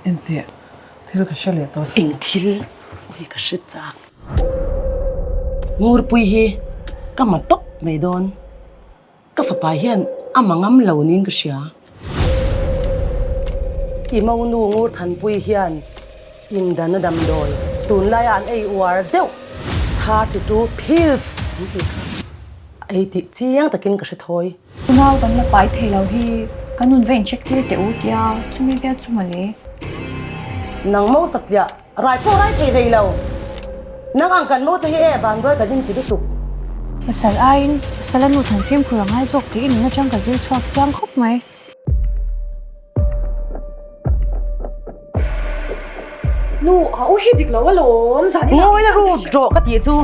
Enteh, thil ka hre leh tawh a. Eng thil hi ka hre chak. Ngurpui hi ka ma tawp mai dawn. Ka fapa hian a ma ngam lo niin ka hria. I monu Ngurthanpui hian indana damdawi tunlaia an ei uar deuh 32 pills an tih kha a ei tih chiang takin ka hre thawi. Nau kan la pai thei lo hi kan nun va incheck tir teh u tia chumi vial chu mawle. Nang mo satliah rai pawh rai thei hlei lo. Nang ang kan mo che hi e vanduai kan inti lutuk. Pasal aiin pasal a nu than fimkhur a ngai zawk tih i nun atang ka zir chhuak chiang khawp mai. Nu a u hi dik lo alawm zan inah Ngawi la rut rawh ka tih chu.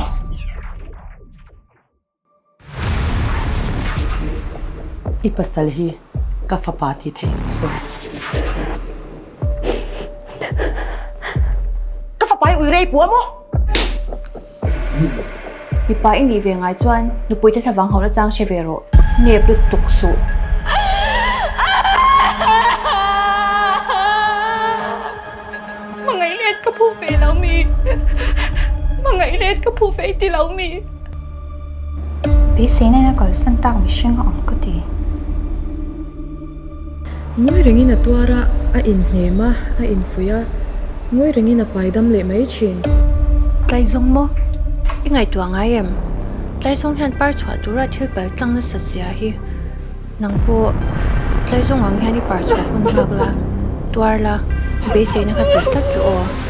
I pasal hi ka fapa tih theih ang saw. Ka fapa hi ui rei puh a maw? Mipa i nih ve ngai chuan nupui te thlavang hauhna chang hre ve rawh. Nep lutuk suh. Hmangaih let ka phu ve lo mi? Hmangaih let ka phu ve ti lo mi? Beiseina in a kalsan tak mihring a awm ka ti. Ngawi rengin a tuar a, a inhnem a, a infuih a, ngawi rengin a pai dam leh mai thin. Tlaizawng maw? I ngaihtuah ngai em? Tlaizawng hian par chhuah tura thil pal tlang nasat zia hi. Nang pawh tlaizawng ang hian i par chhuah hun nghak la, tuar la, beiseina kha chelh tlat rawh aw.